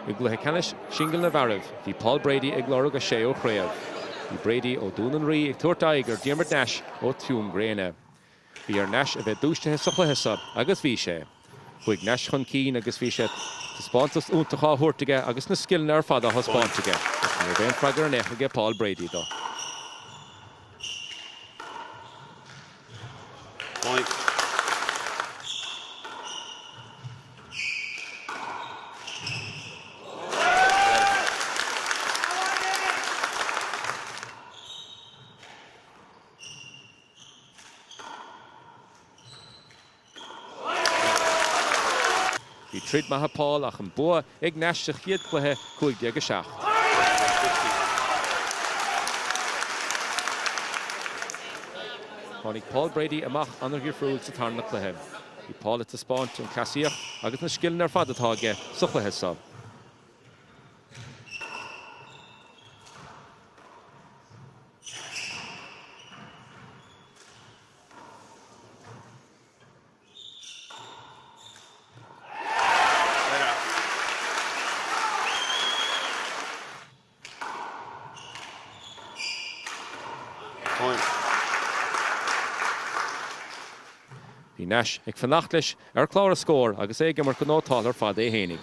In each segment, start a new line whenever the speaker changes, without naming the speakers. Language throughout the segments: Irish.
I gcluiche ceannais singil na bhfearaibh, bhí Paul Brady ag lorg a séú chraobh. Bhí Brady ó Dún an Rí ag tabhairt aghaidh ar Diarmuid Nash ó Tuaim Gréine. Bhí ar Nash a bheith dúisithe sa chluiche seo agus bhí sé. Chuaigh Nash chun cinn agus bhí sé taispeántas iontach á thabhairt aige agus na scileanna ar fad á thaispeáint aige ach ní raibh aon freagra in aon chor aige Paul Brady do.
Point.
Bhí troid maith ag Paul ach an bua ag Nash sa chéad chluiche, 15 7. Tháinig Paul Brady amach an-dhifriúil sa tarna cluiche. Bhí Paul ag taispeáint an cleasaíocht agus na scileanna ar fad atá aige sa chluiche seo. Bhí Nash ag fanacht leis ar chlár an scóir agus é ag imirt go nótálta ar fad é fhéinig.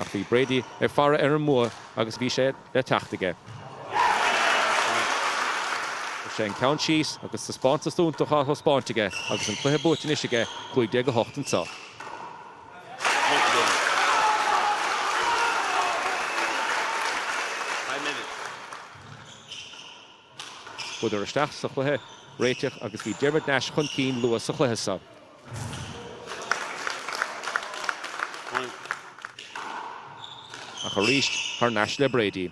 Ach bhí Brady ag faire ar an mbua agus bhí sé le teacht aige. Chuir sé an ceann síos agus taispeántas iontach á thaispeáint aige agus an cluiche buaite anois aige, 15-8 anseo. Chuadar isteach sa chluiche réiteach agus bhí Diarmuid Nash chun cinn luath sa chluiche seo. Ach arís thar n-ais le Brady.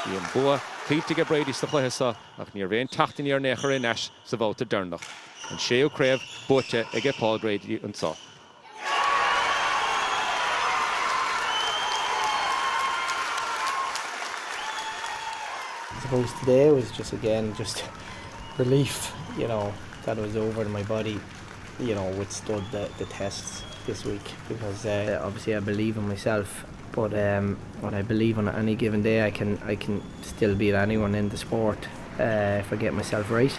Bhí an bua tuillte aige Brady sa chluiche seo ach ní raibh aon teacht aniar in aon chor ar Nash sa bhabhta deireanach. An séú craobh buaite aige Paul Brady anseo.
I suppose today was just again just relief, you know, that it was over and my body, you know, withstood the, the tests this week because uh, obviously I believe in myself but um, what I believe on any given day I can I can still beat anyone in the sport uh, if I get myself right.